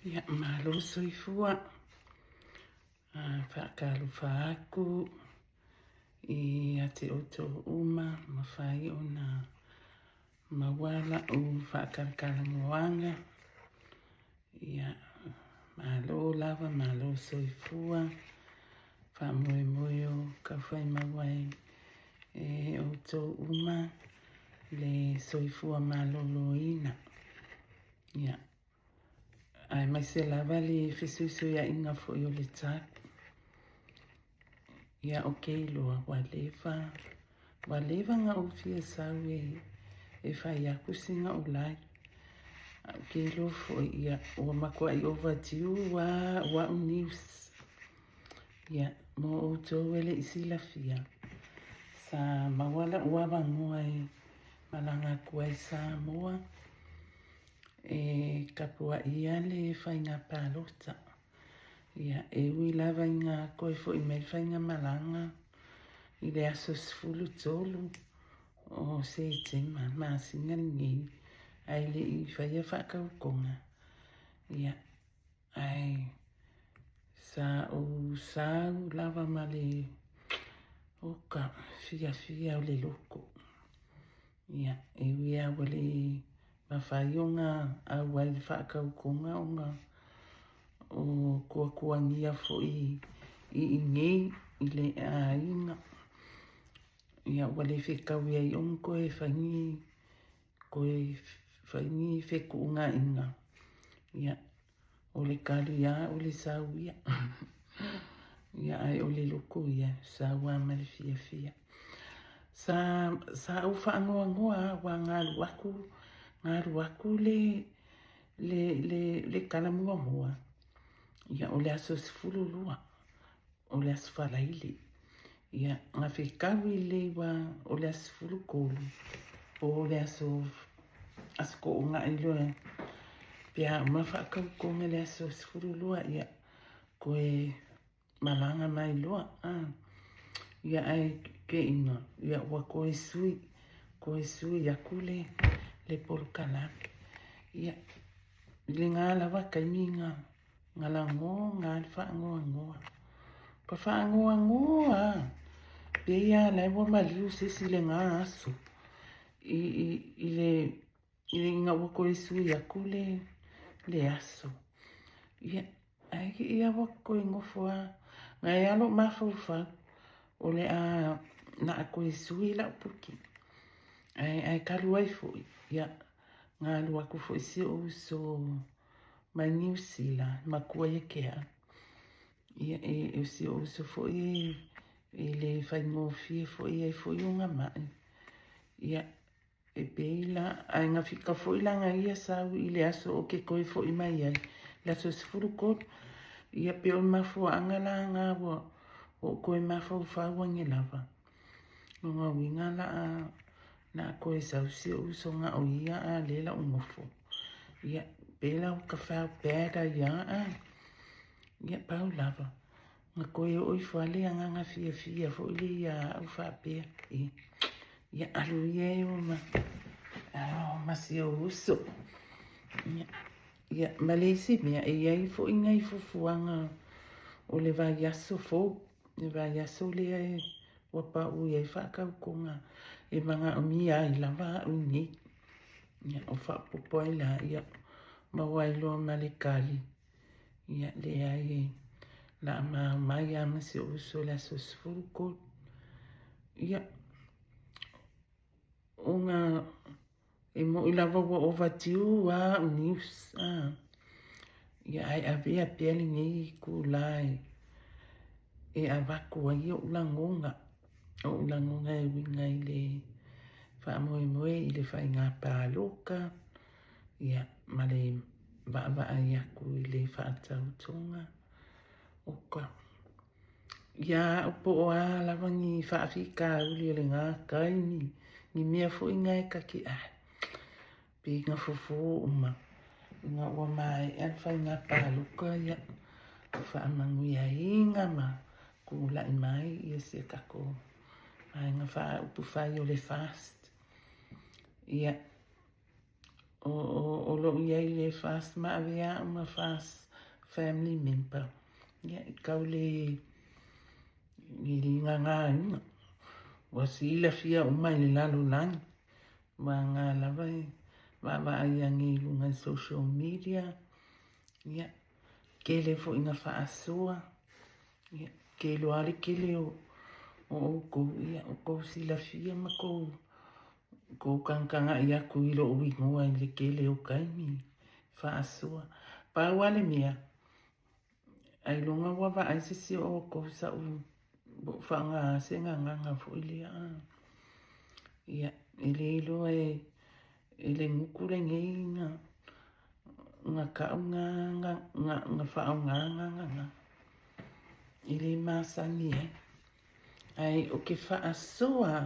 Ia, malo soifua. Faatalofa atu ia te outou uma mafai ona maua la'u faatalatalanoaga. Ia, malo lava, malo soifua. Faamoemoe o taufai maua e outou uma le soifua maloloina. Ia, aemaise lava le fesuisuiaiga foi o le tau. Ia, ou te iloa ua leva, ua leva ona ou fia sau e fai atu sina ou live. Ae ou te iloa foi, ia, ua matuai overdue lava au news. Ia, mo outou e le i silafia, sa maua la'u avanoa e malaga atu ai i Samoa e tapuaia le faiga palota. Ia, e ui lava ina toe foi mai le faigamalaga i le aso 13 o Setema, le masina lenei, ae le i faia faatautoga, ia, ae sa ou sau lava ma le oka fiafia o le loto. Ia, e ui lava ua le mafai ona auai i le faatautoga ona o tuatuagia foi i inei i le aiga. Ia, ua le fetaui ai ona toe fai ni, toe fai ni fetuunaiga. Ia, O le kali lava o le sau ia. Ia ae o le loto ia, sau lava ma le fiafia. Sa, sa ou faanoanoa lava aua na alu atu, na alu atu le, le, le, le tala muamua, ia o le aso 12. O le Aso Faraile, ia, na fetaui lelei ua o le aso 13, po o le aso, aso Toonai loa, pe a uma faatautoga i le aso 12, ia, toe malaga mai loa, a. Ia, ae keiga, ia, ua toe sui, toe sui atu le, le polokalame. Ia, i lena lava taimi na Na lagoga le faanoanoa. Ka faanoanoa a! Pei lava la ua maliu se isi i lena aso i, i, i le, ina ua toe sui atu le, le aso. Ia, ae alii lava ua toe nofo lava. Na e lava lou mafaufau, o le a na a toe sui lau puki. Ae, ae talu ai foi, ia, na alu atu foi si ou uso mai Niu Sila, matua ia te au. Ia, e, o si ou uso foi e, e le faigofie foi, e i ai foi ona mai. Ia, e pei la, ae na fika foi la na ia sau i le aso o ke toe foi mai ai, le aso 13. Ia, pei o le mafuaaga la na ua ou toe mafaufau ane lava. Lona uiga la a, la a toe sau si ou uso na o ia a lea la u nofo. Ia, pei la ua ka felt bad ai ia a. Ia, pau lava. Na toe oo ifo lava le agaga fiafia foi lea ia au faapea, e, ia alu ia e o ma, o ma si ou uso. Ia, ia, ma le isi mea, e i ai foi nai fuafuaga o le vaiaso fou. Le vaiaso lea e ua pau i ai faatautoga e manaomia ai lava au nei. Ia, o faaopoopo ai la, ia, maua ai loa ma le tali, ia, leai e la a ma omai lava ma si ou uso i le aso 13. Ia, ona E moi lava ua overdue lava au news a. Ia ae avea pea lenei itula e avatu ai ou lagona, ou lagona e uiga i le faamoemoe i le faiga palota, ia ma le vaavaai atu i le faatautoga. Oka. Ia au po o a lava ni faafitauli o lena taimi, ni mea foi na e ta te ai, pei na fofo uma ina ua maea le faiga palota, ia, faamanuiaina ma tulai mai ia si a tatou vaega faaupufai o le FAST. Ia. O loo i ai le FAST ma avea au ma FAST family member, ia, e tau le gagaina. Ua silafia uma e le lalolagi, ua aga lava e vaavaai ane i luga i social media, ia, tele foi ina faasoa, ia, ou te iloa lava le tele o outou, ia, ua outou silafia ma tou tagatagai atu i lou igoa i le tele o taimi faasoa. Pau lava le mea, ailoga ua vaai se isi o outou i sau faaaogaina se gagana foi lea. Ia, e le iloa e le gutu lenei na tau na faaaoga na gagana. E le masani ai. Ae ou te faasoa,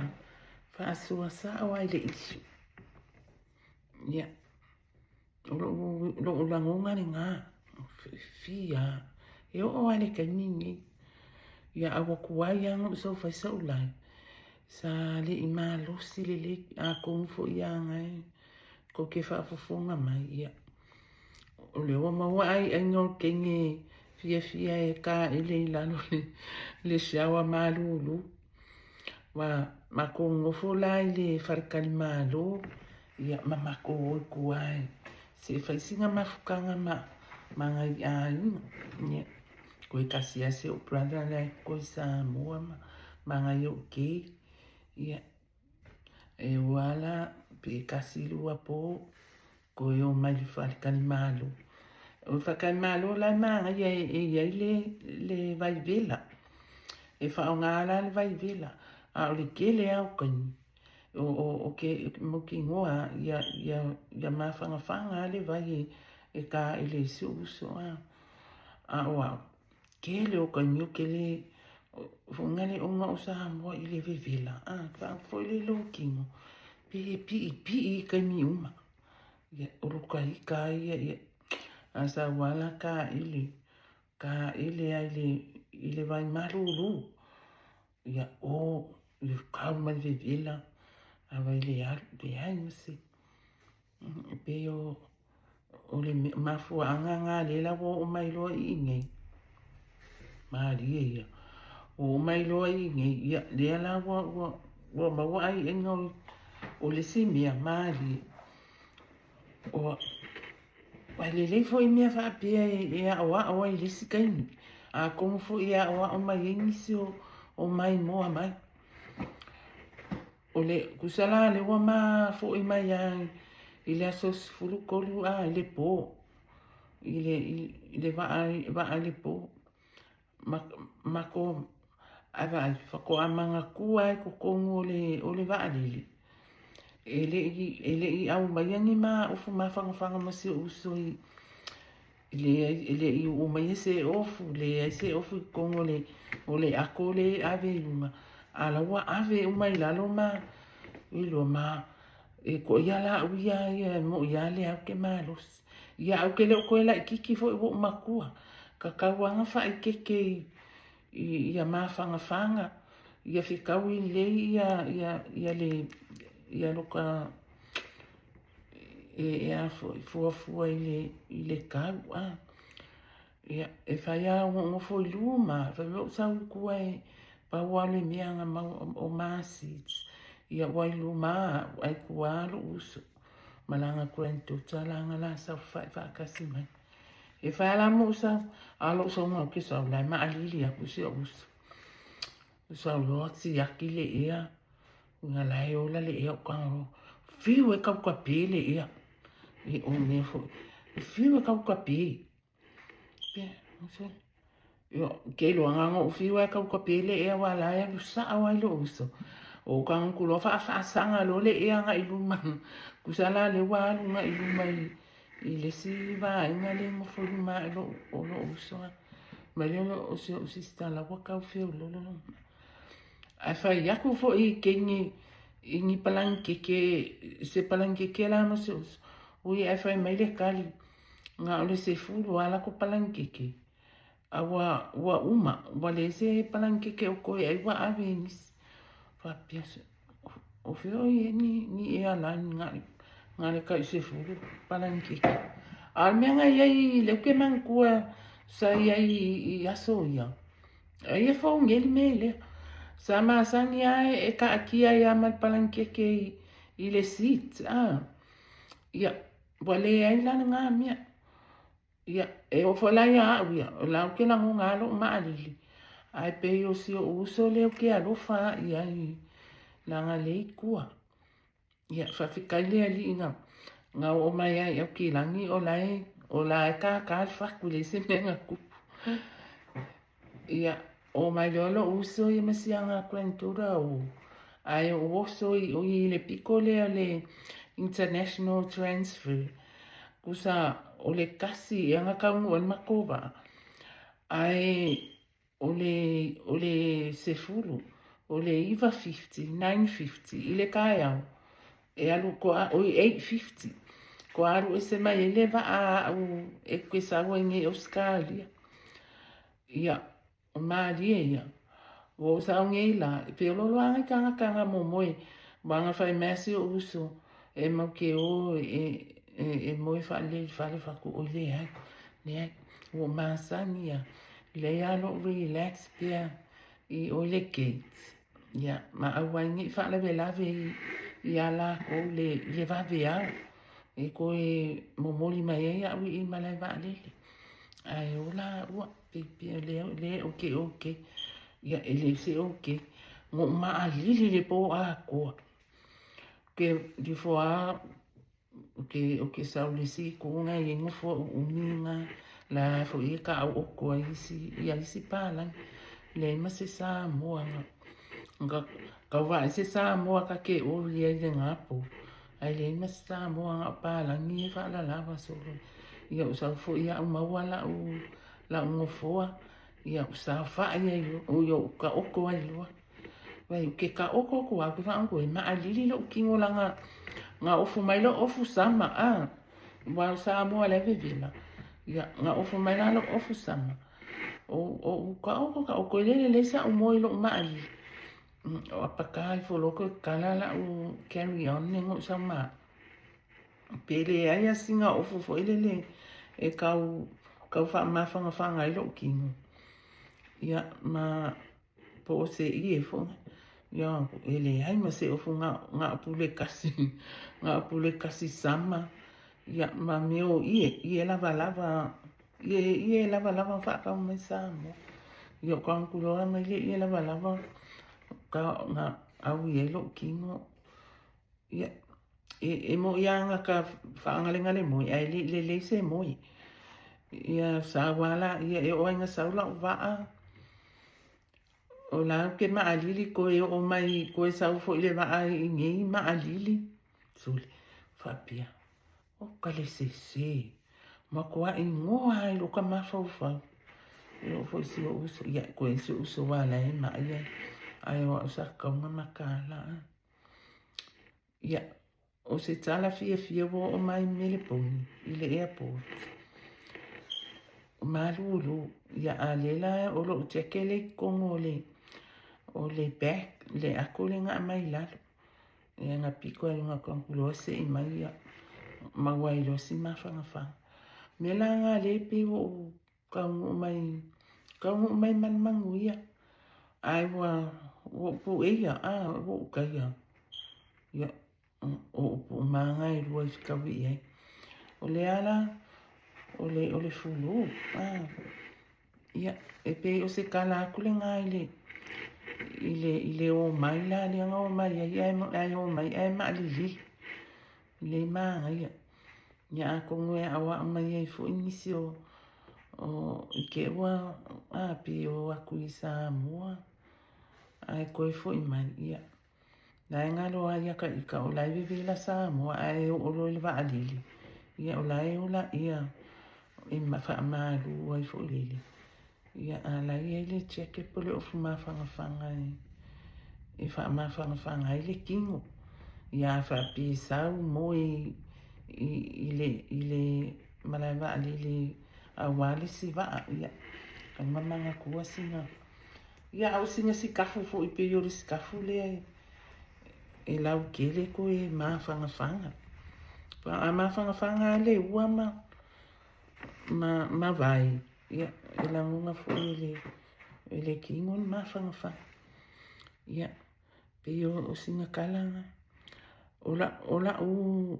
faasoa sao lava i le issue. Ia, o lou lagona lena, fiafia lava. E oo lava i le taimi lenei. Ia, a ua tuai lava ona ou sau e fai sau live, sa le i malosi lelei, atonu foi lava na tou te faafofoga mai, ia, o lea ua maua aiaiga o le teine fiafia e taele i lalo le shower malulu. Ua matou nonofo la i le faletalimalo, ia, ma matou o i tua se i fai sina mafutaga ma nai aiga. Ia, toe tasi lava si ou brother la e totoe i Samoa ma nai ou kei. Ia, e o lava la pe tasi lua po toe o mai le faletalimalo. O le faletalimalo la e manaia e i ai le vai vela. E faaaoga la le vai vela, a o le tele lava o taimi, ou te mautinoa lava ia mafanafana lava le vai e taele ai si ou uso. A o au, tele o taimi ou te le, foi lea ona o Samoa i le vevela, a vaeatu foi lea i lou tino, pe piipii i taimi uma. Ia, o lota ita lava ia, ia, a sau lava la taele, taele lava i le vai malulu. Ia, o, ia kau mai le vevela, a vai le alu, leai ma se, e pei o, o le mafuaaga lena lea la ua oo mai loa i inei, malie ia, ua oo mai loa i inei, ia, lea la ua, ua, ua maua aiaiga o le isi mea, malie, ua, ua lelei foi mea faapea e aoao ai i le isi taimi, atonu foi e aoao mai ai nisi o maimoa mai. O le tusa la lea ua ma foi mai lava i le aso 13 a i le po, i le vaa i le po. Matou ae vaai, faatoa manatua lava i totonu o le vaalele, e le i aumaia ni ma ofu mafanafana ma si ou uso i Leai, e le i uu maia se ofu, leai se ofu i totonu o le, o le ato lea e ave i luga, a la ua ave uma i lalo ma iloa ma e toia la au ia ia e moi lava lea ou te malosi. Ia ae ou te le o toe laititi foi ua ou matua, tatau lava ona faaeteete i, i ia mafanafana, ia fetaui lelei ia, ia, ia le, ia lota e a foi, fuafua i le, i le tau, a. Ia, e fai lava ou nofo i luma, fai mai ou sau i tua e pau lava le mea na maua o ma seats. Ia ua i luma au, ae tua lou uso ma lana granddaughter la na la saofafai faatasi mai. E fai lava la ma ou sau, a o lou sauga ou te sau la e maʻalili atu si ou uso. Ou sau loa siaki le ea, Ina la e ola le ea o Tangaroa. Fiu e kau ka pē le ea. E o mea foi. Fiu e kau ka pē. Pē, Io, ke iloa ngā ngō fiu e kau ka pē le ea wā la e alu sao ai lo uso. O ka nguku loa whaawhaasanga lo le ea nga i luma. Kusa la le wā alu nga i luma i, i le si vaenga le ngofo i luma e lo, o lo uso. Mai le o se o sista la ua kau feo lolo lo. Ae fai aku foi i teine i ni palangikeke, se palangikeke la ma se uso. Ui ae fai mai le kali, na o le 10 lava lako palangikeke, a ua, ua uma, ua leai se palangikeke o koe ai ua ave i nisi. Faapea, o fea oi e ni, ni airline na Na le tai 10 palangikeke. A o le mea na i ai lea ou te manatua sa i ai i aso ia, aia fougeli me lea. Sa masani lava e taatia ai lava ma le palangikeke i le seat, a. Ia, ua leai la lena mea. Ia, e oo foi la ia au ia, o la ou te lagona lava lou maalili, ae pei o si ou uso lea ou te alofa lava i ai, leaga lea e i tua. Ia, faafetai le Alii na, na oo mai ai i Aukilani o la e, o la e tātā le fatu, e leai se mea na tupu. Ia, oo mai loa lou uso ia ma si ana granddaughter o, ae ou oso i, oi i le pito lea o le international transfer. Tusa o le 1 ea na taunuu ai le matou vaa, ae o le, o le 10, o le 9:50, 9:50 i le taeao, e alu toa, oi 8:50, toa alu ese mai ai le vaa a au e te sau ai nei i Ausetalia. Ia, o malie ia. Ua ou sao nei la, e feoloolo lava nai tagata na momoe, aua na fai mai lava si ou uso, e mau te o e, e, e moe faalelei i le fale, fai atu, oi leai, leai, ua ou masani lava, lelei lava lou relax pea i o i le gate, ia, ma aua ai ne i faalavelave iā lakou i le vaveao, e toe momoli mai ai au i malae vaalele. Ae ola ua pei lea lea o ke okay. Ia e le se okay. Na ou maalili le po atoa. Ke lifo a ke o ke sau le isi itu na e i ai nofoa uumi na la foi e kaau oko ai isi ia isi palagi. Leai ma se Samoa na na kau vaai se Samoa ka ke ori ai lena po. Ae leai ma se Samoa na o palagi e faalalava solo. Ia ou sau foi au maua lau lau nofoa, ia ou saofai ai loa, oi ou taoto ai loa. Vai, ou te taoto atu lava, ou te faalogo e maalili lou tino leaga na ofu mai lou ofu sama, a, aua o Samoa la e vevela. Ia, na ofu mai la lou ofu sama, ou ou taoto taoto, e le lelei sa'u moe i lou maalili. O apaka ifo loa toe kala la'u carry on lea na ou sau ma au. Pe leai a sina ofu foi lele e tau tau faamafanafana ai lou tino. Ia, ma po o se ie foi. Ia, e leai ma se ofu na, na o pule kasi, na o pule kasi sama. Ia, ma mea o ie, ie lavalava, ie, ie lavalava whaakau mai Samoa. Ia, o ka loa mai le ie lavalava, ka, na au i ai lou tino. Ia, e, e moʻi lava na ka faagalegale moe, ae le i lelei se moe. Ia, sau lava laia, e oo ai ina sau lau vaa, o la ou te maalili koe oo mai, koe sau foi le vaa i nei maalili. Sole, faapea, o ka le sese, matuai goa ai lou ka mafaufau. E oo foi si ou uso, ia, koe si ou uso aua la e mai ai, ae o au sa tatau ona mataala. Ia, o se tala fiafia ua oo mai Meleponi i le airport. O malūlū, ia a lea la o lou tieke lea i totonu o le, o le bag, le ato lea na aumai i lalo. Ia na pito ai luga atu loa sei mai ia maua ai loa si mafanafana. Mea la na lea pei ua ou Taunuu mai, taunuu mai ma le manuia. Ae ua, ua ou pueia, a, ua ou taia. Ia, o upu uma e lua i fetaui i ai. O le ala, o le, o le fulu, a. Ia, e pei o se tala atu lena i le, i le, i le o mai la lea na o mai ai, ae, ae o mai ae maalilili. Lelei manaia. Ia atonu e aʻoaʻo mai ai foi nisi o, o i te ua a pei o atu i Samoa ae toe foi mai. Ia, la e galo ai ia ka ika o la e vevela Samoa ae oo loa i le vaalele, ia o la e ola ia e faamalu ai foi lele. Ia, a la e i ai le jacket po o le ofu mafanafana e faamafanafana ai le tino. Ia, a faapea e sau moe i le, i le malae vaalele aua le isi vaa, ia, talu ona manatua sina, ia, a o sina sikafu foi pei o le sikafu lea e lautele toe mafanafana. A mafanafana lava le ua ma, ma, ma vai, ia, e lagona foi e le, e le tino le mafanafana. Ia, pei o, o sina tala na. O la, o la'u,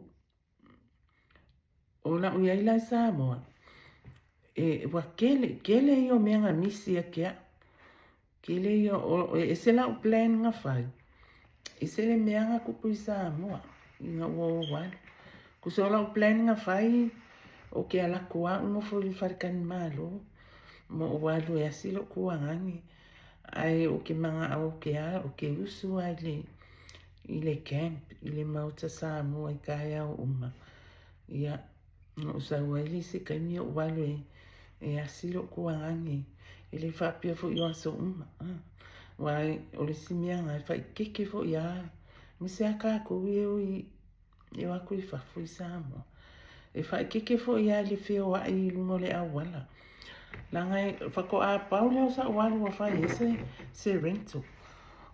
o la'u i ai la i Samoa, e, ua kele, kele ia o mea na misi ia te a'u. Kele ia o, e ese la'u plan na fai, ese le mea na tupu i Samoa, ina ua ou alu. Tusa o la'u plan na fai, o ke alu atu lava ou nofo i le faletalimalo, ma ou alu e asi lo'u tuagane, ae ou te mana'o ou te a, ou te usu lava i le, i le camp, i le Maota Samoa i taeao uma. Ia, na ou sau ai lea i se taimi ou alu e, e asi lou tuagane, e le faapea foi o aso uma. Aua o le isi mea na, e faaeteete foi lava, aemaise lava tatou ia e o i, e o atu i fafo i Samoa. E faaeteete foi lava i le feoai i luga o le auala. Leaga e, faatoa pau lea o sa'u alu ua fai ai se, se rental.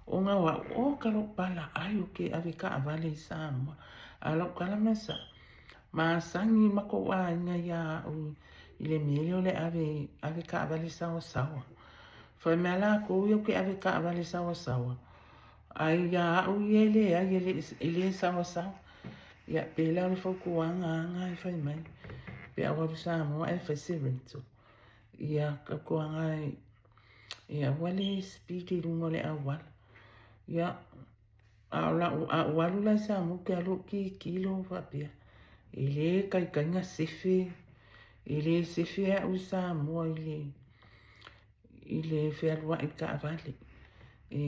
Ona o a'u, oka lou palaai ou te ave taavale i Samoa. A o lau tala ma sa'o, masani le matou aiga iā a'u i le mea lea o le ave, ave taavale saoasaoa. Fai mai lava latou ia ou te ave taavale saoasaoa, ae iā a'u ia e leai, e le, e le saoasaoa. Ia, pei la o le fautuaga lava na e fai mai, pe a ou alu i Samoa ae fai se rental, ia tautuana e, e aua le speed i luga o le auala. Ia, a o lau, a ou alu la i Samoa ou te alu ou tilotilo faapea, e le taitai na sefe, e le sefe au i Samoa i le, i le fealuai i taavale. E,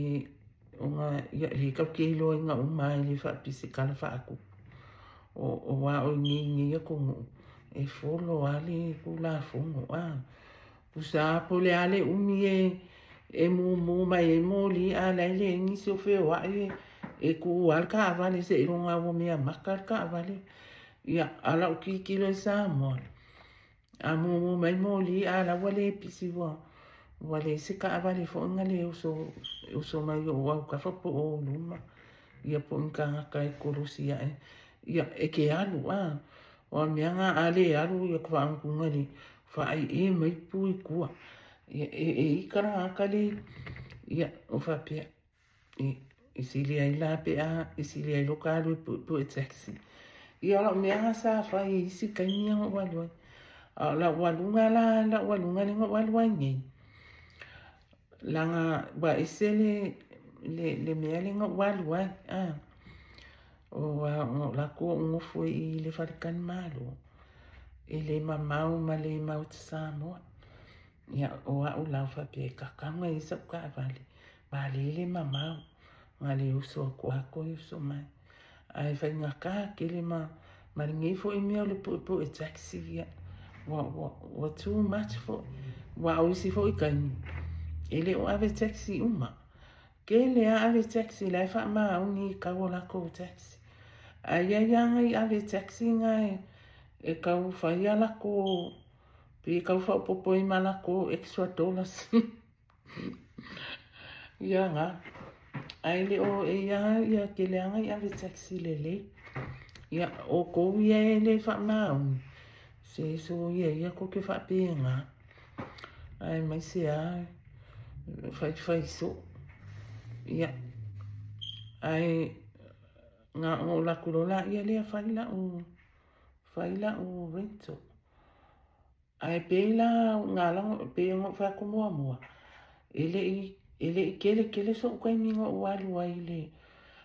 ona, ia, e tatou te iloaina uma lava e le faapea se tala faatupu. O, o a o i nei i nei atunuu, e follow lava le Tulafono, a. Tusa lava po o le a le umi e, e mumu mai ai moli, a o la e leai nisi o feoai e, e tu lava le taavale seiloga ua mea maka le taavale. Ia, a o lau tilotilo i Samoa, A mumu mai moli a la ua le pisi ua ua leai se taavale foi na le oso oso mai i o'u autafa po o ou luma ia po o ni tagata e kolosi a'e ia e te alu a o a mea na a le alu ia ka faagutuga le faaieie mai pu i tua ia e e ita le tagata le ia o faapea E sili ai la pe a e sili ai lou alu e puepue taxi. Ia o lau mea na sa fai i isi taimi ia na ou alu ai. A o lau aluga la, lau aluga lea na ou alu ai nei, leaga ua ese le, le, le mea lea na ou alu ai, a. O a, ona o latou ou nofo i le faletalimalo, e le mamao ma le Maota Samoa. Ia, o a'u la faapea e kakau mai ai sa'u taavale, malele mamao, na le uso atu a toe uso mai. Ae faigata tele ma, ma lenei foi mea o le puepue taxi, ia, ua, ua, ua too much foi. Aua o isi foi taimi, e le o ave taxi uma. Tele a ave taxi la e faamaoni i tau o latou taxi. Ae i ai lava nai ave taxi na e, e tau fai a latou Pe tau faaopoopo ai ma lakou extra dollars. Ia na. Ae le o e ia ia tele anga i ave taxi lelei. Ia o kou ia e le faamaoni. Se so ia ia ko ke faapena. Aemaise a faifai soo. Ia. Ae na o laku lola ia lea fai lau Fai la'u rental. Ae pei la na ala ona, pei ona ou fai atu muamua, e le i, e le i tele tele so'u taimi na ou alu ai i le,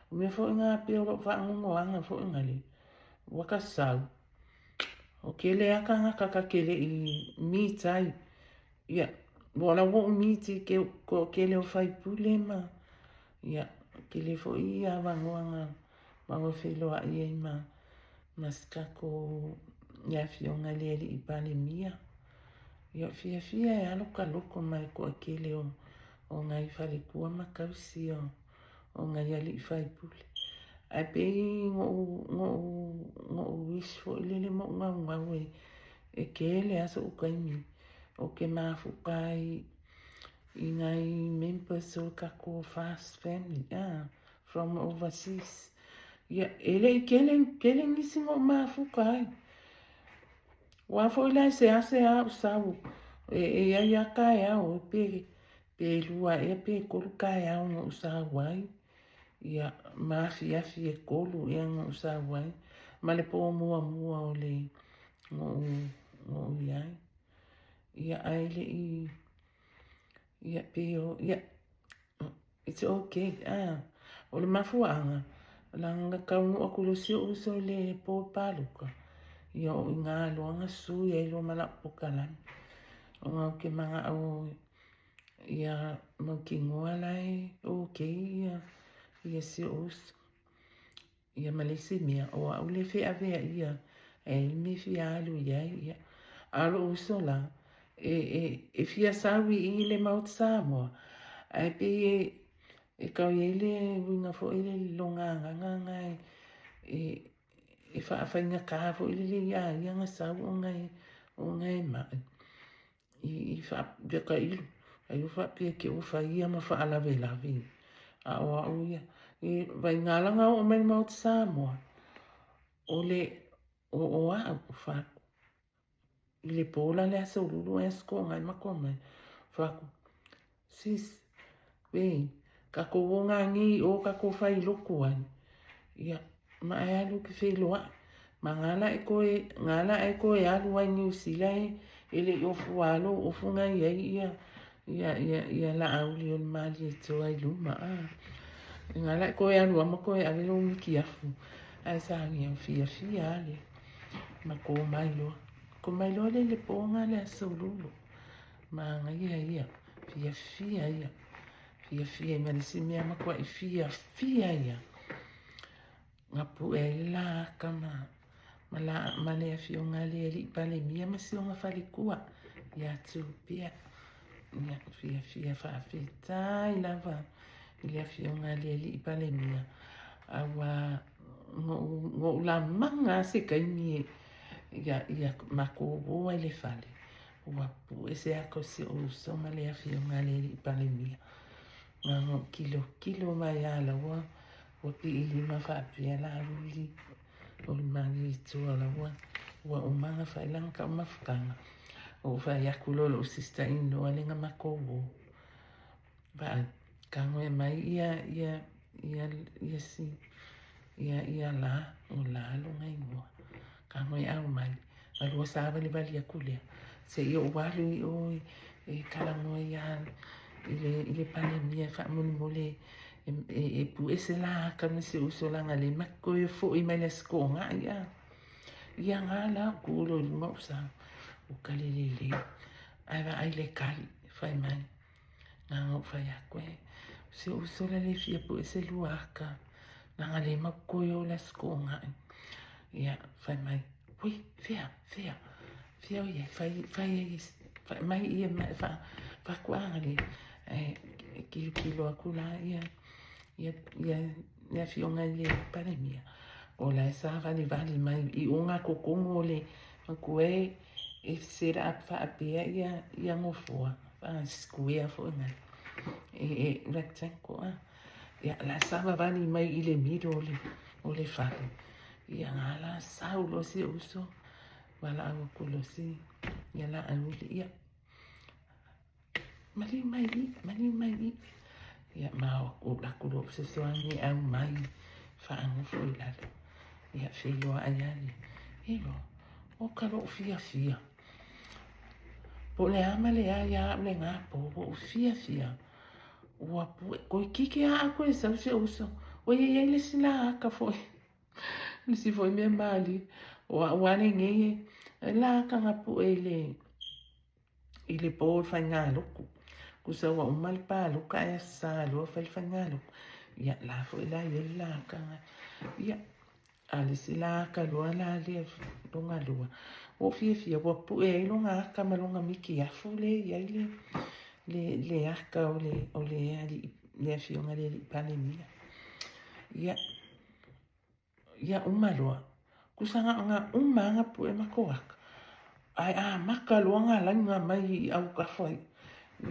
o mea foi na pei o lo'u faanoanoaga foi nale, ua ta sau, o tele a tagata ta te le i meet ai, ia, ua la ua ou meet i ke toatele o faipule ma, ia, tele foi avanoa na maua feiloai ai ma, ma si tatou le afioga i le alii Palemia. Ia fiafia e alo ka loko ma e toatele o, o nai faletua ma tausi o, o nai alii faipule. Ae pei noʻu, noʻu, noʻu wish foi lele ma ou naunau e, e kele a soʻu taimi ou te mafuta ai i nai members o le tatou fast family, ah, from overseas. Ia, e le i tele, tele nisi na ou mafuta ai. Aua foi la e seasea ou sau, e i ai lava taeao pe, pe lua ea pe tolu taeao na ou sau ai, ia, ma afiafi e tolu ea na ou sau ai, ma le po muamua o le, na ou, na ou i ai. Ia, ae le i, ia, pei o, ia, It's ok. Ah, o le mafuaaga, leaga na taunuu atu loa si ou uso i le po palota, ia o i ina loa na sui ai loa ma lau polokalame. Ona ou te manao ia mautinoa la e ok ia, ia si ou uso. Ia ma le isi mea, o au le feaveaia e i ai le mea e fia alu i ai, ia. A o lou uso la, e, e, e fia sau i i le Maota Samoa, ae pei e, e tau i ai le uiga foi lele i lona agaga na e, e, e faafaigata foi lele ia ia ona sau ona e, ona e mai. I faapea tailo, ai ua faapea te ua fai ia ma faalavelave, a o au ia, i vaiga la na oo mai le Maota Samoa, o le, o, o au, fa, i le po la le aso lulu e aso toonai matou omai, fai atu, sis, wei, tatou o gagei i o tatou fai lotu ai, ia, ma e alu e te feiloai, ma nga la e toe, nga la e toe alu ai Niu Sila e, e le i ofu lava lou ofu na i ai ia, ia, ia, ia Laauli o le Malietoa i luma, a. Nga la e toe alu lava ma toe ave lou mikiafu, ae sa ia fiafia lava le, ma ko mai loa. Ko mai loa le i le po nga le aso lulu. Manaia ia, fiafia ia, fiafia i ma le isi mea matuai fiafia ia. Na pue ai le la aka ma, ma, la, ma le afioga a le alii Palemia ma si ona faletua ia Tupea. Ia, fiafia faafetai lava i le afioga a le alii Palemia, auā na ou lamaga lava se taimi e, ia, ia matou o ai i le fale. Ua pue se aka o si ou uso ma le afioga a le alii Palemia. Na ona ou tilotilo mai lava la ua ua pii lima faapea Laauli o le Malietoa la ua ua uma ona fai lana taumafataga. Ou fai atu loa i lou sister in law lea na matou o. Vaai, tago e aumai ia, ia, ia, ia si, ia, ia la, o la lona igoa. Tago e aumai, ma lua savalivali atu lea. Seia ou alu i o e talanoa ia i le, i le Palemia faamolemole e, e, e puese la aka ma si uso leaga le ma toe foi mai le Aso Toonai a. Ia nga la ou tu loa i luga ou sau, ua kalelelei. Ae vaai le kali, fai mai. Na ona ou fai atu e, o si ou uso la le fia pue se lua aka, leaga le mau toe o le Aso Toonai. Ia, fai mai, ui, fea, fea, fea o i ai, fai, fai ai, fai mai ia, mai, fa, faatuaga le, e kilokilo atu la ia, ia, ia, le afioga i le Palemia, o la e savalivali mai i o nga totonu o le, manatua e, e set up faapea ia, ia nofoa, square foi na, e, e rectangle, a. Ia, la savavali mai i le middle o le, o le fale. Ia, nga la sau loa si ou uso, valaau atu loa si, ia Laauli, ia, maliu mai i, maliu mai i. Ia, ma o atu loa fesoasoani e aumai, faanofo i lalo. Ia, feiloai lava le, e loa, o ka lou fiafia. Po o le a ma le a iā au lena po, ua ou fiafia. Ua pue, toeitiiti lava au toe sau si ou uso. Ua i ai le isi la aka foi. Le isi foi mea malie. O au lava lenei e, e la aka na pue i le, i le po o le faigalotu. Tusa ua uma le palota ae Aso Sa loa fai le faigalotu. Ia, la foi la i ai le la aka na. Ia, A le isi la aka loa la lea lona lua, ua ou fiafia ua pue ai lona aka ma lona mikiafu lea e i ai le, le, le aka o le, o le alii, le afioga i le alii Palemia. Ia, ia uma loa, tusa na o na uma lava na pue matou aka, ae amata loa na laina mai i autafa i,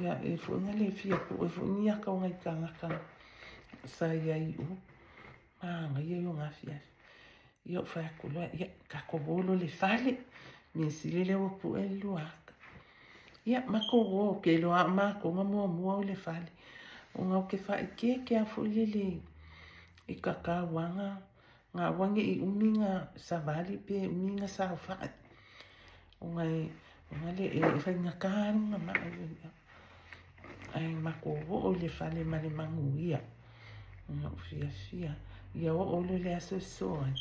ia, e foi na le fia pue foi ni aka o nai tagata sa i ai i o. Manaia ia o na afiafi. Ia ou fai atu loa, ia, tatou o loa i le fale. Mea sili lea ua pue le luaka. Ia, matou o, ou te iloa lava o matou na muamua o i le fale. Ona ou te faaeteete lava foi lele i tatauaga, na aua ne i umi na savali pe umi na saofai. Ona e, ona le, e faigata lona mai ia. Ae matou oo i le fale ma le manuia. Ona ou fiafia. Ia oo loa i le aso e sosoo ai.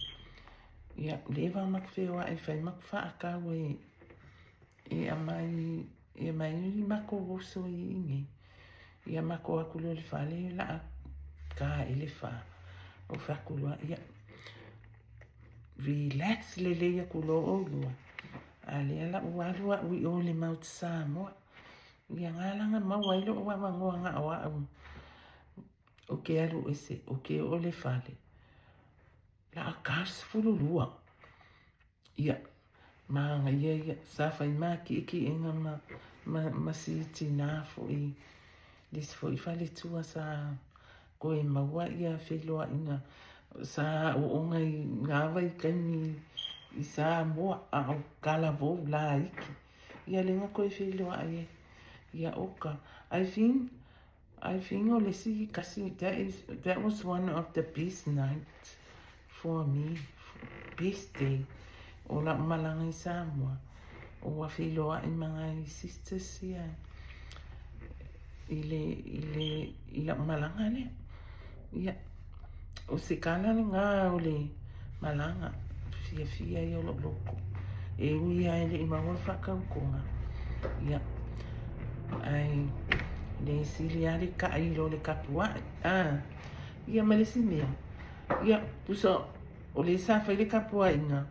Ia, leva ona matou feoai e fai matou faatau e e aumai e aumai ai matou oso i inei. Ia matou o atu loa i le fale o le a ta ae le fa. Ou fai atu loa, ia, relax lelei atu loa oulua, a lea la ua alu au i o i le Mount Samoa. Ia na la na maua ai lo'u avanoa na o a'u ou te alu ese, ou te oo i le fale, la a ta 12. Ia, manaia ia, sa fai ma ki'eki'ega ma, ma, ma si tinā fo'i, le isi fo'i faletua sa toe maua ia feiloaiga, sa aoaoga i na vaitaimi i Samoa, a o talavou laiti. Ia lea na toe feiloai ai. Ia oka. I think, I think o le isi kasi, that is, that was one of the best night for me, best day o la'u malaga i Samoa. Ua feiloai ma nai sisters ia i le, i le, i la'u malaga lea. Ia, o se kala lena o le malaga fiafia ia o lou loto. E ui lava e le i maua le faatautoga, ia, ae le sili lava le tailo o le tapuai. A, ia ma le isi mea, ia, tusa o lea sa fai le tapuaiga,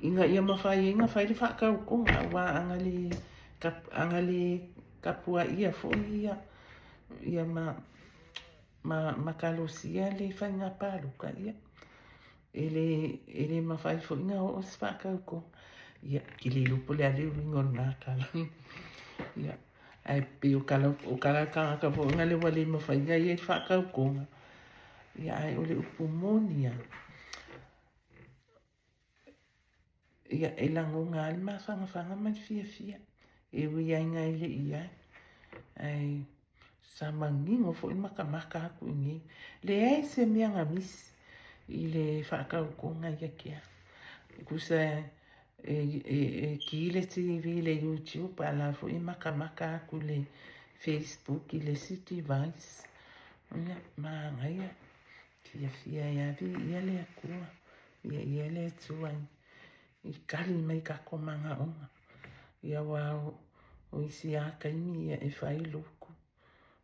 ina ia mafai ai ona fai le faatautoga, aua ana le, ana le tapuaia foi ia, ia ma, Ma, ma kalosia le faiga palota, ia, e le, e le mafai foi na oo se faatautoga. Ia, ke le iloa po o le a le uiga o lena tala. Ia, ae pei o tala, o tala a tagata foi na lea ua le mafai na i ai le faatautoga. Ia, ae o le upu moni lava, Ia, e lagona lava le mafanafana ma le fiafia, e ui lava ina e le i ai, ae sa manino foi le matamata atu i inei. Leai se mea na misi i le faatautoga ia te au. Tusa e, e, e ki le TV i le YouTube, a la foi e matamata atu i le Facebook i le isi device. Ia, manaia. Fiafia e ave ia le Atua, ia ia le Atua i kali mai kako manaoga. Ia aua o isi a taimi ia e fai lotu,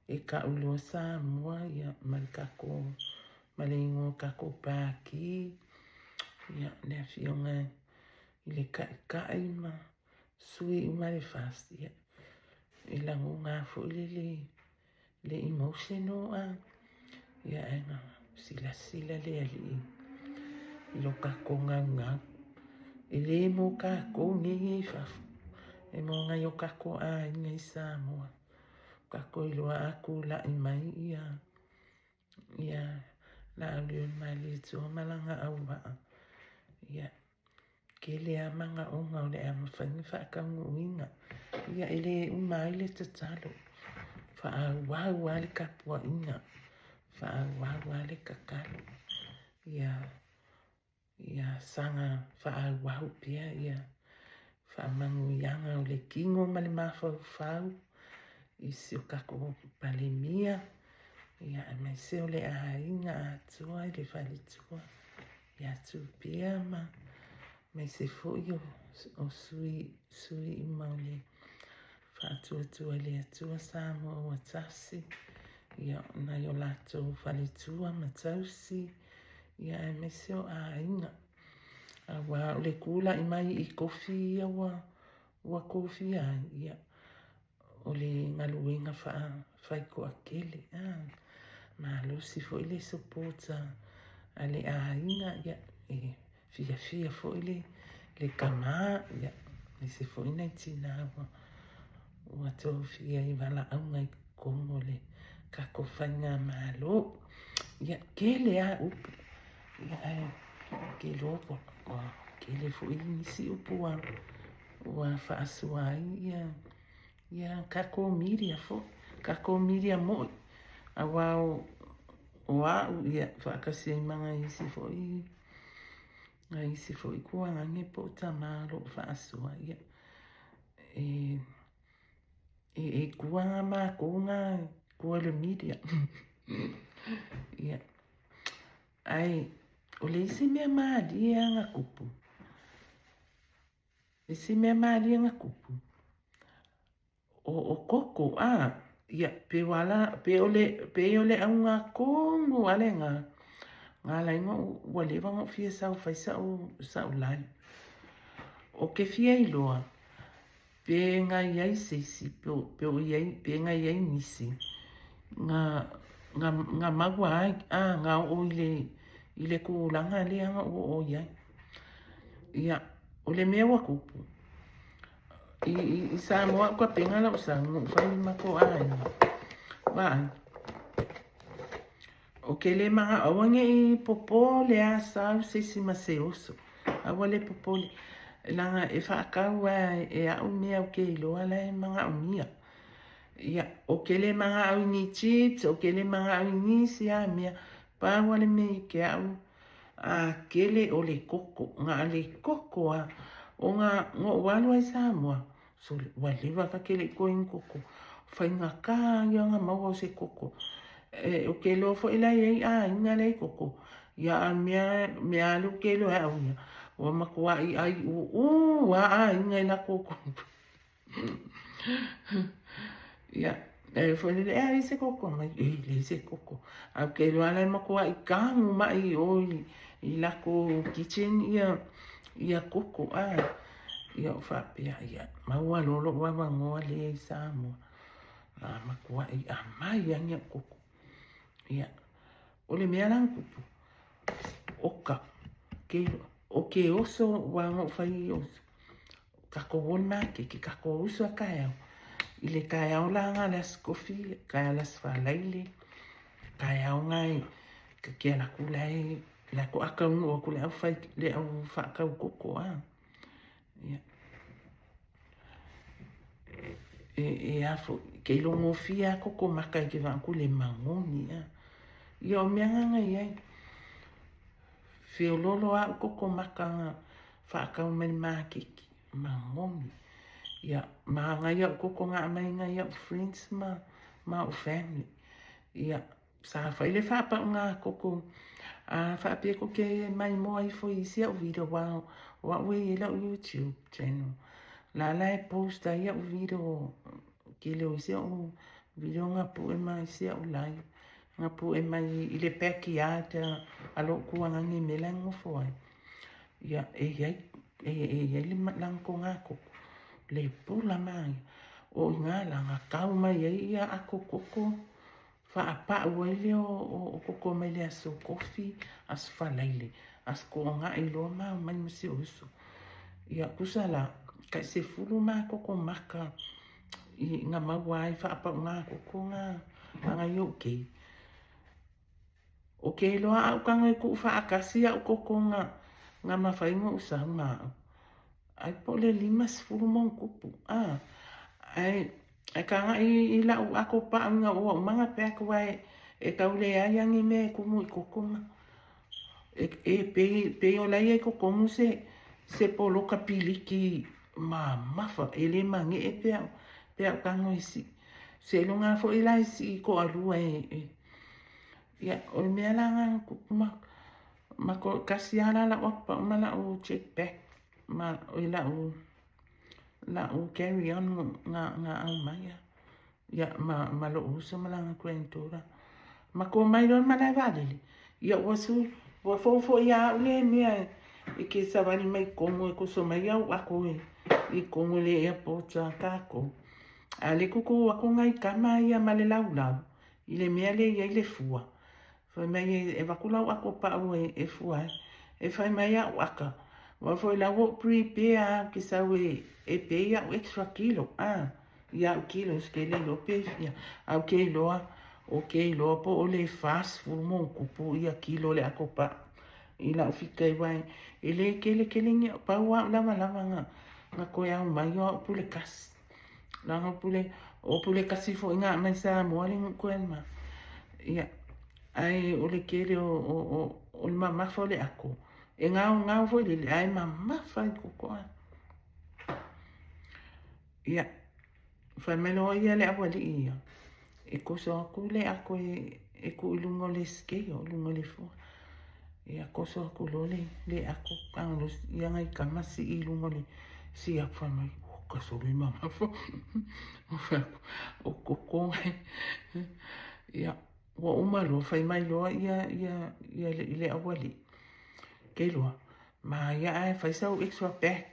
e ka'u loa Samoa ia ma le kako ma le igoa o kako Pākī, ia le afioga i le Ta'ita'i ma sui uma le FAST, ia e lagona a foi le le Le emotional a ia ae na silasila le alii i lo tatou gaugau. E le mo tatou nei e i fafo, e mo nai o tatou aiga i Samoa. Tatou iloa a tula'i mai ia ia Laaulialemalietoa ma lana auvaa. Ia Tele lava manaoga o le a mafai ona faataunuuina. Ia e le uma ai le tatalo. Faaauau lava le tapuaiga, faaauau lava le tatalo. Ia, ia saga faaauau pea ia faamanuiaga o le tino ma le mafaufau i si o tatou Palemia, ia aemaise o le aiga atoa i le faletua. Ia Tupea ma aemaise foi o sui, sui uma o le Faatuatua i le Atua Samoa ua tasi, ia nai o latou faletua ma tausi, ia aemaise o aiga. Aua o le tula'i mai i tofi ia ua, ua tofia ai, ia O le galuega faa-faitoatele, a malosi foi le support a le aiga, ia, e fiafia foi le, le tama, ia, aemaise foi nai tinā ua, ua tofia i valaauga i totonu o le tatou faigamalo. Ia, tele lava upu. Ia ae ou te iloa ua ua tele foi nisi upu ua ua faasoa ai ia ia tatou media foi, tatou media moi aua o o a'u ia faatasi ai ma nai isi foi nai isi foi tuaanane po o tama o lo o faasoa ia e e e tua na matou na tua i le media. Ia ae o le isi mea malie lava na tupu, le isi mea malie na tupu, o, o koko, a, ia, pe ua ala, pe o le, pe o le auga tonu lava lena, na ala ai ona ou, ua leva ona ou fia sau e fai sa'u, sa'u live. Ou te fia iloa, pe na i ai se isi, pe o i ai, pe na i ai nisi, na, na, na maua ai, a, na oo i le, i le tulaga lea na ou oo i ai. Ia, o le mea ua tupu, i, i, i Samoa au tapena lau sau, na ou fai ma ko aiga. Vaai, o ke le manao, aua ne i popole a sau se isi ma se oso. Aua le popole, leaga e faatau lava e au mea ou te iloa la e manaomia. Ia, ou te le manao i ni chips, ou te le manao i nisi lava mea, pau lava le mea i ke au a kele o le koko, na o le koko lava. Ona na ou alu lava i Samoa, sole, ua leva ta ke le i toe inu koko. Faigata ia ona maua o se koko. E, ou te iloa foi la e i ai aiga la e i koko. Ia a mea, mea lea ou te iloa e au ia, ua matuai ʻai ʻūʻū lava aiga i lakou koko. Ia, e foi lele, e ai se koko mai, e leai se koko. A ou te iloa la e matuai tanu mai i o i, i lakou kitchen ia, ia koko, a. Ia ou faapea, ia, maua loa lou avanoa lea i Samoa. A matuai aumai lava ni au koko. Ia, o le mea la na tupu, oka, ke, o ke oso, ua na ou fai oso, takou o i le makeke, takou uso a taeao. I le taeao la na le Aso Tofi, taeao le Aso Faraile, taeao na e ta te alu atu la e, la e to'a taunuu atu le au fai, le au faatau koko a. Ia. E, e a foi, ke iloa gofie lava koko maka i ke vaai atu i le magoni a. Ia o mea na na i ai. Feololo a'u koko maka na faatau mai le makeki, magoni. Ia, ma nai a'u koko na aumai nai a'u friends ma, ma o'u family. Ia, sa fai le faapauga koko, a faapea koke maimoa ifo i isi a'u video aua o a'u e i ai la'u YouTube channel. La la e post ai a'u video, tele o isi a'u video na pue ma isi a'u live. Na pue mai i le backyard a lo'u tuanani i mea la e nonofo ai. Ia, e i ai, e, e i ai le lagotoga koko, le pula manaia. O i ina la na kau mai ai ia ato koko, faapau ai lea o, o, o koko mai le Aso Tofi, Aso Faraile, Aso Toonai loa ma omai ma si ou uso. Ia, tusa la, tai 10 ma koko maka i na maua ai faapauga koko na a nai o'u keiki. O ke iloa a'u tago e kuu faatasi a'u koko na na mafai ona ou sau ma a'u. Ai po o le 50 ma ona tupu, a. Ae, ae kagaʻi i la'u ato paʻu ina ua uma ona pack aua e, e tau leai a ni mea e kumu i koko ma. E, e pei, pei o la e i ai i totonu se, se poloka piliki mamafa, e le maneʻe pe a'u, pe a'u tago e siʻi. Seiloga lava foi la e siʻi toalua e, e, ia, o le mea la lena na tupu ma, ma ko, kasi lava la la'u ato paʻu ma la'u check bag, ma, oi la'u, la'u carry on na, na aumai a. Ia, ma, ma lo'u uso ma lana granddaughter. Ma ko mai loa le malae vaalele, ia ua su, ua fou foi ia a'u lea mea e ke savali mai komu e koso mai au ako e, i komu i le airport a kākou. A le kuku aku nai kama ia ma le laulau i le mea lea i ai le fua. Fai mai e avatu lau ako paʻu e, e fua ai. E fai mai a'u aka, aua foi la ua ou prepare a ou te sau e, e pay a'u extra kilo, a, i a'u kilos ke le iloa pe fia. A ou te iloa, ou te iloa po o le 40 ma ona tupu ia kilo o le ako paʻu. i la'u fika ai e lē kele tele ni pau a'u lavalava na na toe ao mai o a'u pule kasi laga o pule o pule kasi fo'i na aumai Samoa le nu'u toe ma ia ae o le tele o o o o le mamafa o le ako e gaogao foi lele ae mamafa i koko a ia fai mai loa ia le auali'i ia e koso aku le ako e e tuu i luga o le scale o luga o le fua ia koso aku loa le le ako kagolosi ia nai kama sii i luga o le si aku fai mai oka sole mamafa o koko ia ua uma loa fai mai loa ia ia ia le, le auali'i ke loa ma ia ae fai sau extra bag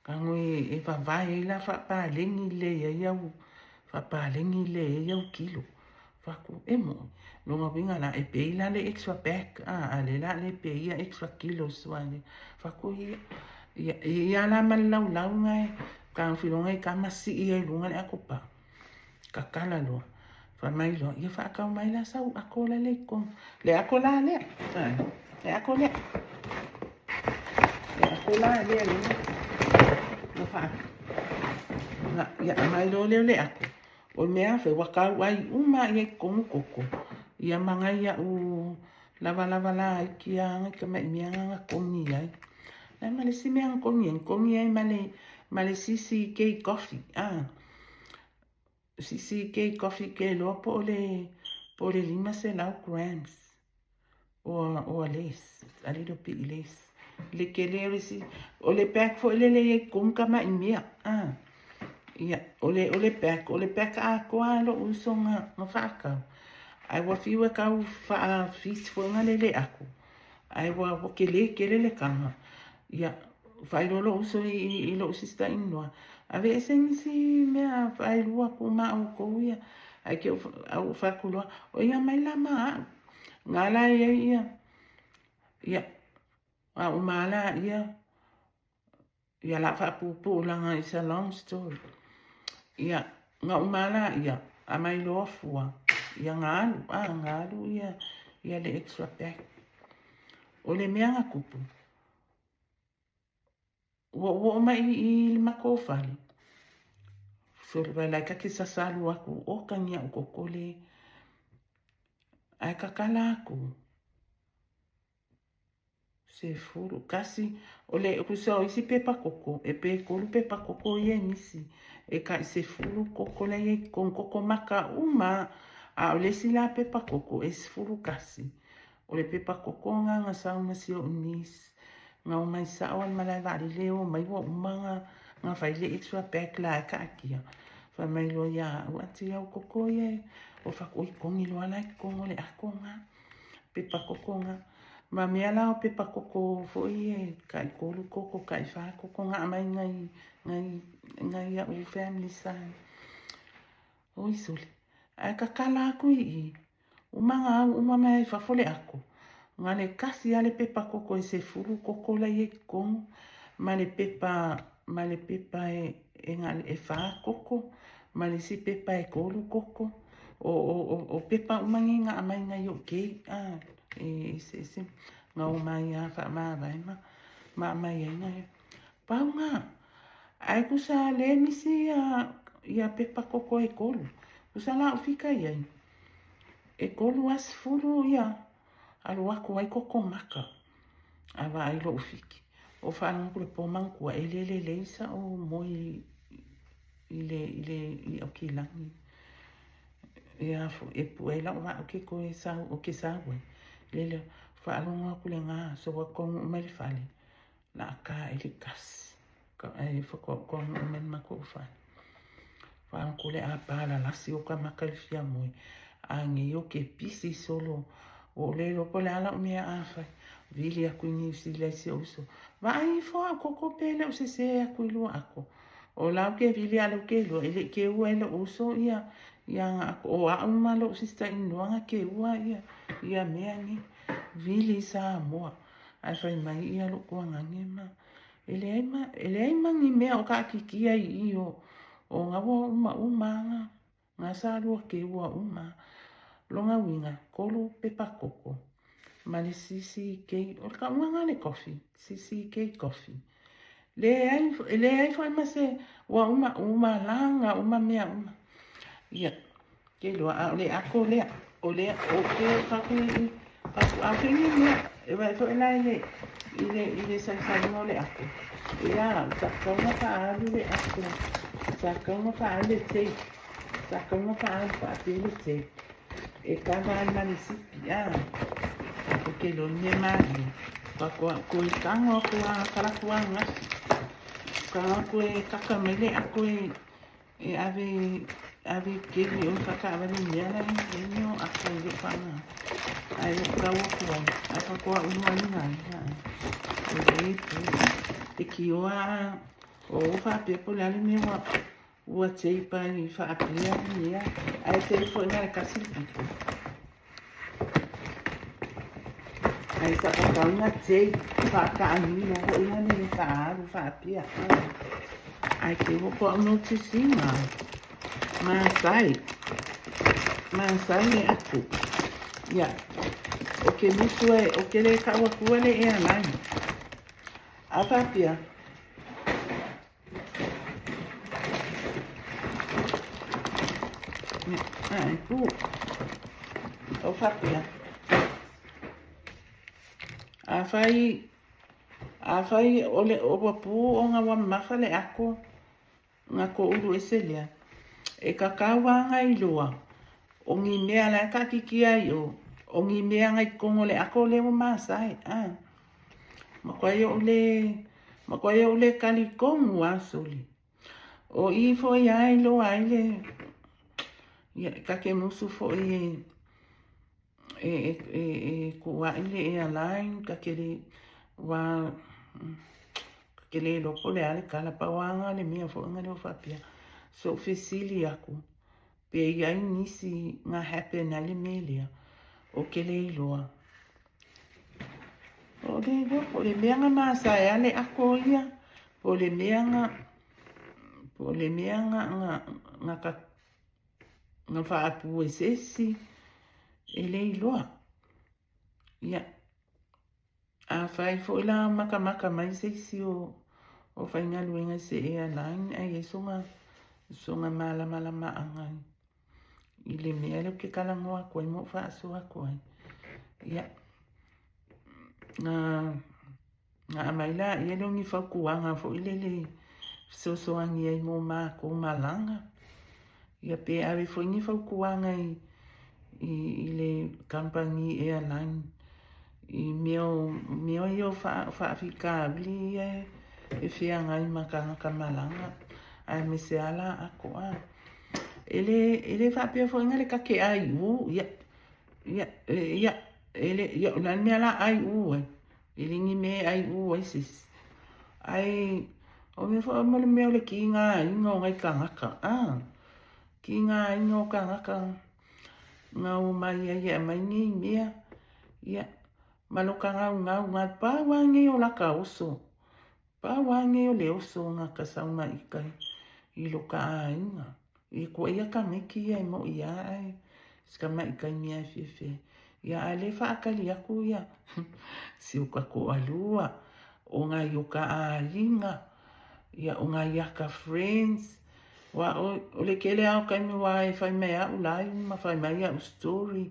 Kago e vavae ai la faapaleni lelei ai au faapaleni lelei ai au kilo. Fatu e moʻi. Lona uiga la e pay la le extra bag a a le la le pay ia extra kilos wa le. Fatu ia ia ia la ma le laulau na e kago filoga i kama sii ai luga le ako pa. Kakala loa. Fai mai loa, ia faatau mai la sau ako la le i totonu. Le ako la lea. Le ako lea. Le ako la lea le na faa. Na, ia aumai loa lea o le ako. O le mea fe ua kau ai uma ia i totonu koko. Ia ma nai a'u lavalava laiti a nai tamaʻi mea na na kogi ai. La ma le isi mea na kogi ai, na kogi ai ma le ma le CCK coffee. Ah. CCK coffee ke loa po o le po o le 500 grams or or less, a little bit less. Le tele o le si o le pack foi lele i ai totonu tamaʻi mea. Ah. Ia, o le o le pack, o le pack atoa lo'u uso na na faatau. Ae ua fiu e tau faa-fit foi na lele aku. Ae ua ua tele tele le taga. Ia, faailoa lo'u uso i, i, i lo'u sister in law, aveese nisi mea faelua atu ma outou ia. Ae ke ou fai atu loa, o ia mai la ma a'u. Nga la e iai ia, ia, a uma la ia, ia la faapuupuu laga it's a long story. Ia, na uma la ia, aumai loa fua, ia na alu, a, na alu ia, ia le extra bag. O le mea na tupu, ua ou oo mai i le matou fale, sole vai ta te sasalu atu, oka ni a'u kokole, ae tatala atu, 11, o le kusa o isi pepa koko, e pe tolu pepa koko ia e misi, e kai 10 koko la ia i totonu, koko maka uma, a o le isi la pepa koko e 11. O le pepa koko na na sau ma si o'u niece, na omai sa'o a le malae vaalele e omai ua uma na na fai le extra bag la e kaatia. Fai mai loa ia a'u, aunty au koko ia e, o fai atu, oi kogi loa la i totonu o le ako na, pepa koko na. Ma mea la o pepa koko foi e kai tolu koko, kai fa koko na aumai nai nai nai a'u family side. Oi sole, ae kakala aku i i, uma na au uma mai ai fafo le ako. Na le kasi a le pepa koko e 10 koko la i ai totonu, ma le pepa ma le pepa e e na e fa koko, ma le isi pepa e tolu koko. O o o o pepa uma nei na aumai nai o'u kei a e eseese na omai a faamavae ma ma aumai ai nai pau na. Ae kusa le misi ia ia pepa koko e tolu. Kusa la o fika iai e tolu a 10 ia alu aku ai koko maka. A vaai lo'u fiki. O faalogo atu le po manatua e le lelei sa'u moe i le i le i Aukilani. E a foi e pue ai la'u vaa o ke toe sau o ke sau ai. Lele faalogo atu le ga so ua taunuu mai le fale. La a ka e le kasi. Ka e whakataunuu mai le matou fale. Faalogo le a palalasi o ka maka i le fia moe. A nei o ke pisi solo. Ua ou le iloa po o le a lau mea a fai. Vili aku i Niu Sila i si ou uso. Vaai ifo au koko pe le o sesē aku i lua ako. O la ou ke vili a le ou ke iloa e le i keua e lo'u uso ia ia aga ako. O a'u ma lo'u sister in law na keua ia ia mea nei. Vili i Samoa. Ae fai mai ia lo'u tuagane ma e leai ma e leai ma ni mea o kaakikia i i o o na ua uma uma aga na sa lua keua uma. Lona uiga, tolu pepa koko. ma le CCK, o le tauga lena o le coffee, CCK coffee. Leai, e leai foi ma se, ua uma, uma laga uma mea uma. Ia, ke loa, a o le ako lea, o lea, o ke faku i, faku a fini mea, e vai foi la i le, i le, i le saisaiga o le ako. Ia, sa kaunga faalu le ako, sa kaunga faalu le tape, sa kaunga faalu faapea le tape. E kava ai ma le sipi, a. O ke loa le mea malie. Faatoa toe tago aku a kalapu ananafi. Tago aku e kaka mai le ako e e ave ave keli o whakaawale i mea la e mea o ako i leo whaanga. Ai o kau aku ai. Ai whakoa ulu ai ngā ia. E le pu. Te kioa o o whaapea po le ale mea ua Ua teipa i faapea ia, ae tei foi na le kasi le pito. Ae sa tatau na tei faataamilo foi na le faaalu faapea. Ae te ua ko au notisiga. Masai. Masai le aku. Ia. O ke musu e, o ke le kau akua le airline. A faapea. O faapea, afai, afai o le ua pū ona ua mamafa le ako na koʻulu ese lea, e kakau a ngai loa, o ni mea la e kaʻakiki ai o, o ni mea ngai totonu o le ako lea ua masae, a. Makuai oʻu le, makuai oʻu le talitonu a sole. O i foi a iloa ai le, ia, ta te musu foi e, e, e, e, e kuuaʻi le airline, ta te le, ua, ta te le iloa po o le a le tala, pau lava lena o le mea foi lena ua faapea, se i ou fesili aku, pe i ai nisi na happen ai le mea lea, ou te le iloa. O le iloa po o le mea na masae a le ako ia, po o le mea na, po o le mea na, na, na, ka, na faapu e se isi, e le iloa. Ia, afai foi la makamaka mai se isi o, o faigaluega i se airline ae i ai sona, sona malamalamaaga i le mea lea ou te talanoa atu ai ma ou faasoa atu ai. Ia, na, na aumai laia lea o ni fautuaga foi lele e fesoasoani ai mo matou malaga. Ia pe ave foi ni fautuaga i, i, i le kamupani airline i mea o, mea ia o faafitauli ia e feagai ma tagata malaga, aemaise lava la ako a. E le, e le faapea foi na le take ai u, ia, ia, ia, e le, ia, o le a le mea la ai u ai? E le ni mea e ai u ai se isi. Ae, o mea foi mo le mea o le kigaina o nai tagata, a, kigaina o tagata na omai ai e aumai nei mea, ia, ma lo ka gaugau, na pau lava nei o laka oso, pau lava nei o le oso na ka saumaʻika i lo ka aiga. E kua ia ka meki ia e moʻi a ae si ka maʻika i mea e fiafia ai. Ia a le faakali aku ia si o ka koʻalua, o nai o ka aiga, ia o nai aka friends, Ua o le kele a o kaimi wa e fai mai aʻu live ma fai mai aʻu story.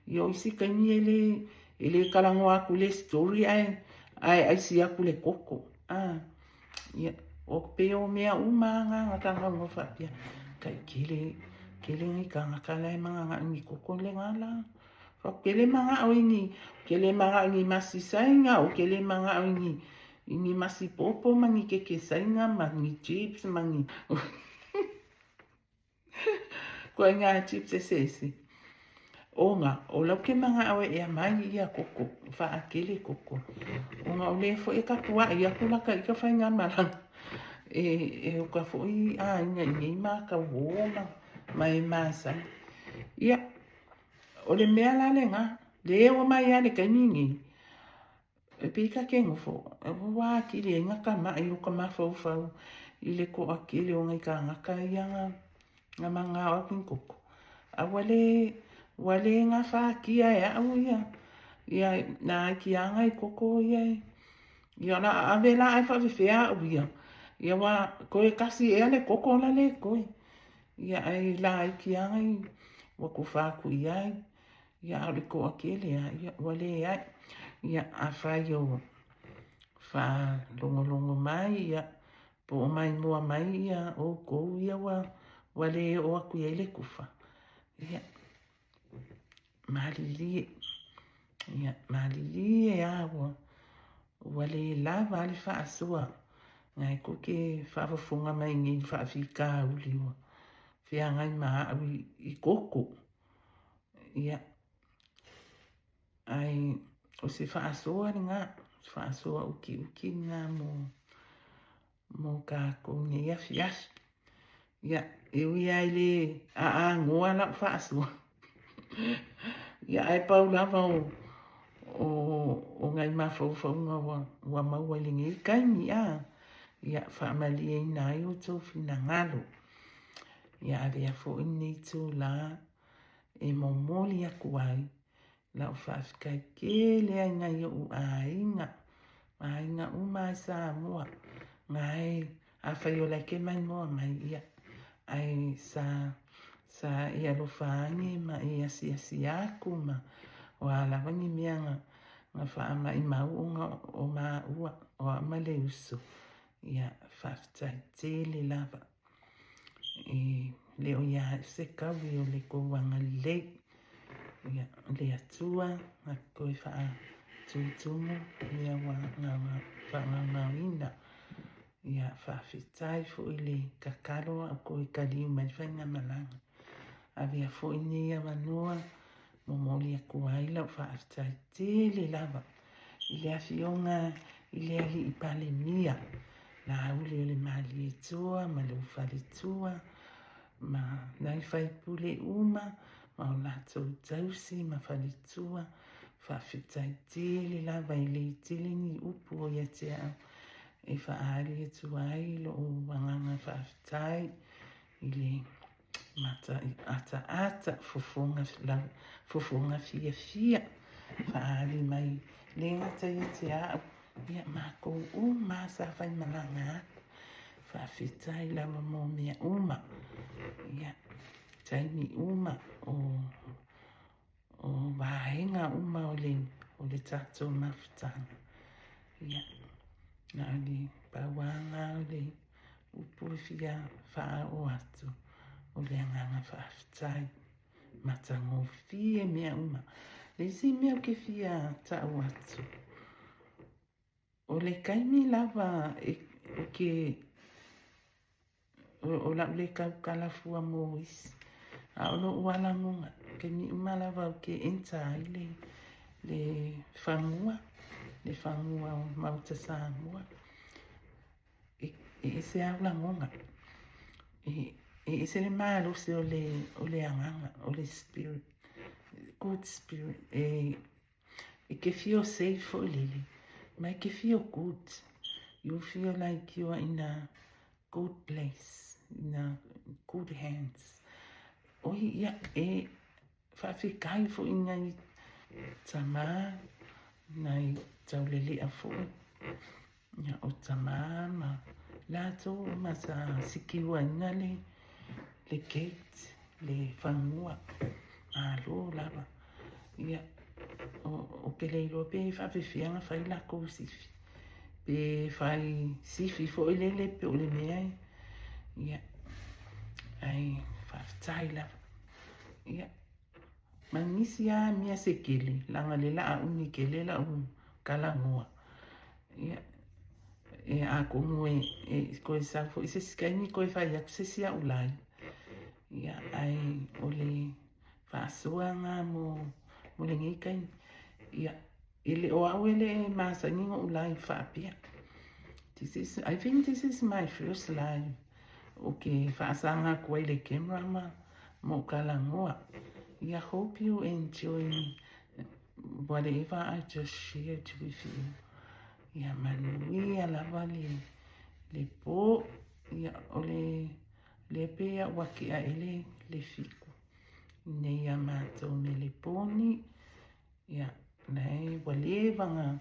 Ia o isi kaimi e le e le kalagoa aku le story ae ae aisi aku le koko. Ah, ia o pe o mea uma nga nga kanga faapea. Kai kele kele ngai kanga la e manga ni koko le ngala. Fa kele manga o ini kele manga ni masi sainga o kele manga o ini I ni masi popo ma ni keke sainga ma ni chips ma ni Koe ngā chips eseese. Ona, o lau ke manga'o e ea mai ia koko, whaakele koko. Ona o lea foi e kapuaʻi aku la ka i ka faigamalaga e, e o ka foi āiga i nei mākau ō ma, ma e masani. Ia, o le mea la lena, le oo mai a le taimi nei, E pei ka ke nofo, ua akili ai nga kamaʻi o ka mafaufau i le koʻakele o ngai kānaka ia nga, nga mangao aku i koko. A ua le, ua le gafākia e aʻu ia, Ia, nai kiaga i koko ia e. Ia, o le a ave la ae faafefea au ia. Ia, ua toe kasi ea le koko la le toe. Ia, ae laiti lava ua tufa atu i ai. Ia, a o le toatele lava, ia, ua leai. Ia, afai o faalogologo mai, ia, po o maimoa mai ia outou ia ua, ua le oo atu i ai le tufa. Ia, malilie. Ia, malilie lava ua, ua le lava a le faasoa. Nai tou te faafofoga mai nei i faafitauli ua feagai ma au i koko. Ia, ae o se faasoa lena, faasoa utiuti lena mo, mo tatou nei afiafi. Ia, e ui lava i le aagoa lau faasoa. Ia, ae pau lava o, o, o nai mafaufauga ua, ua maua i lenei taimi, a. Ia, faamalieina ai outou finagalo. Ia, avea foi lenei itulā e momoli atu ai lau faafetai tele ai nai o'u aiga, aiga uma i Samoa, nae afai o la e ke maimoa mai, ia, ae sa, sa e alofa ane ma e asiasi atu ma o a lava ni mea na, na faamaimau ona o maua, o au ma le uso. Ia, faafetai tele lava. E le o ia au se kaui o le tou agalelei. Ia, le Atua na toe faatutumu mea ua faagaogaoina. Ia, faafetai foi le tatalo a o toe taliu mai le faigamalaga. Avea foi lenei avanoa momoli atu ai lau faafetai tele lava i le afioga i le Alii Palemia, Laauli o le Malietoa ma lou faletua ma nai faipule uma ma o latou tausi ma faletua. Faafetai tele lava, e le tele ni upu o ia te au e faaali atu ai lou agaga faafetai i le mata ataata fofoga, fofoga fiafia faaali mai le gata ia te au, ia matou uma sa faimalaga atu. Faafetai lava mo mea uma. Ia, taimi uma o o vaega uma o le, o le tatou mafutaga. Ia, na o le pau lava o le upu e fia faaoo atu, o le agaga faafetai. Matagofie mea uma. Le isi mea ou te fia ta'u atu, o le taimi lava e, ou te, o, o la'u le tautala fua mo isi, a o lo'u lagona, taimi uma lava ou te enter ai le, le fanua, le fanua o Maota Samoa, e, e ese au lagona. E, e ese le malosi o le, o le agaga, o le spirit, good spirit. E, e ke feel safe foi lele, ma e ke feel good. You feel like you are in a good place, in a good hands. Oi, ia, e faafetai foi nai tamā, nai taulelea foi. Ia, o tamā ma latou uma sa sikiuaina le, le gate, le fanua. Malo lava. Ia, o, ou te le iloa pe faafefea ona fai latou sifi. Pe fai sifi foi lele pe o le mea e. Ia, ae faafetai lava. Ia, ma nisi lava mea se tele, leaga le la umi tele lau talanoa. Ia, e atonu e, e toe sau foi se isi taimi toe fai atu se isi au live. Ia, ae o le faasoa lena mo, mo lenei taimi. Ia, e le o au e le masani ona ou live faapea. This is, I think this is my first live. Ou te faasaga atu ai le camera ma, ma ou talanoa. Ia, hope you enjoy whatever I just shared with you. Ia, manuia lava le, le po. Ia, o le, le pe ia ua tea e le, le 7. Nei ia matou Meleponi. Ia, Lena ua leva ona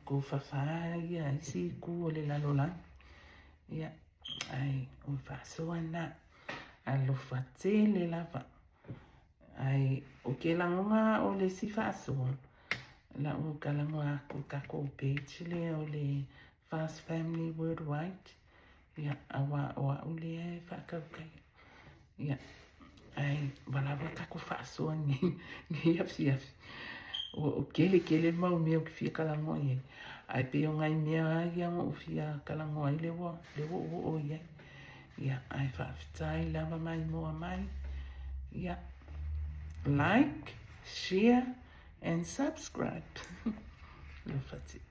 tofafa ia isi itu o le lalolagi. Ia, ae o le faasoa lena. Alofa tele lava. Ae ou te lagona o le isi faasoa, la ua talanoa atu i tatou page lea o le Fast Family Worldwide. Ia, aua o au lea e faatautaia. Ia, ae ua lava tatou faasoa nei, nei afiafi. Ua tele tele mau mea ou te fia talanoa i ai. Ae pei o nai mea lava ia na ou fia talanoa ai lea ua, lea ua ou oo i ai. Ia, ae faafetai lava maimoa mai. Ia, like, share and subscribe. Alofa tele.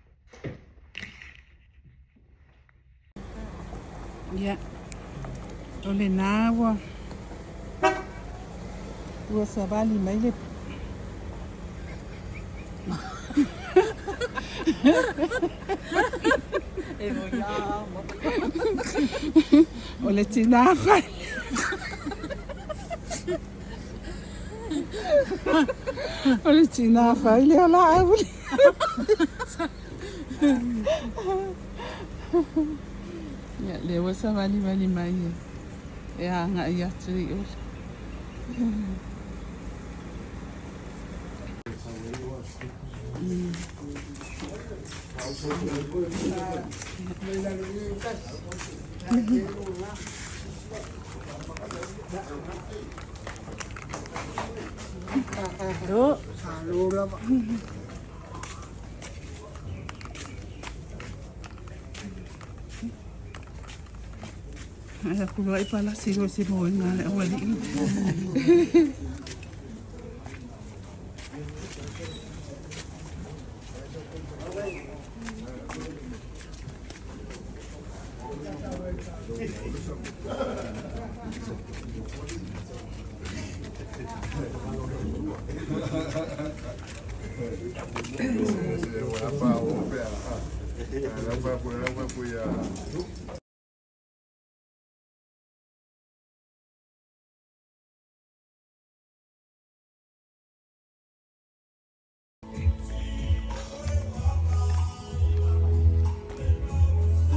Ia, o lena ua ua savali mai le o le tina fai. O le tina fai lea o laau. Ia, lea ua savalivali mai e, e agai atu i o. Malo. Malo lava. Ae aku loa i palasi loa se moega a le aualii.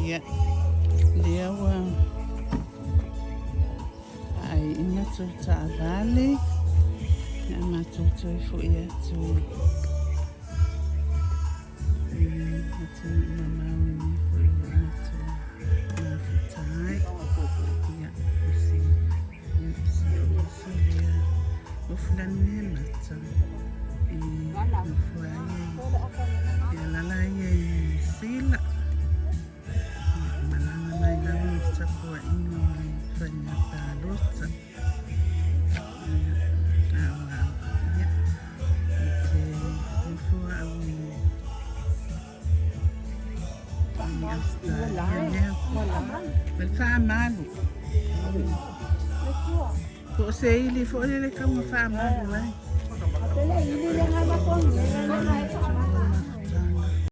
Ia, lea ua aiina tou taavale, ia matou toe foi atu i atunuu mamao i mea foi o lo o matou mafuta ai. Ia, o si, ia, o si ou uso lea o Fulanimeamata e nofo ai e alala ia i Niu Sila. Ia, malaga mai lava i le tapuaiga o le faiga palota. Ia, a o au, ia, ou te nofo au i i Australia lea. Ma le faamalu. Po o se ili foi lea le taugafaa malu ai.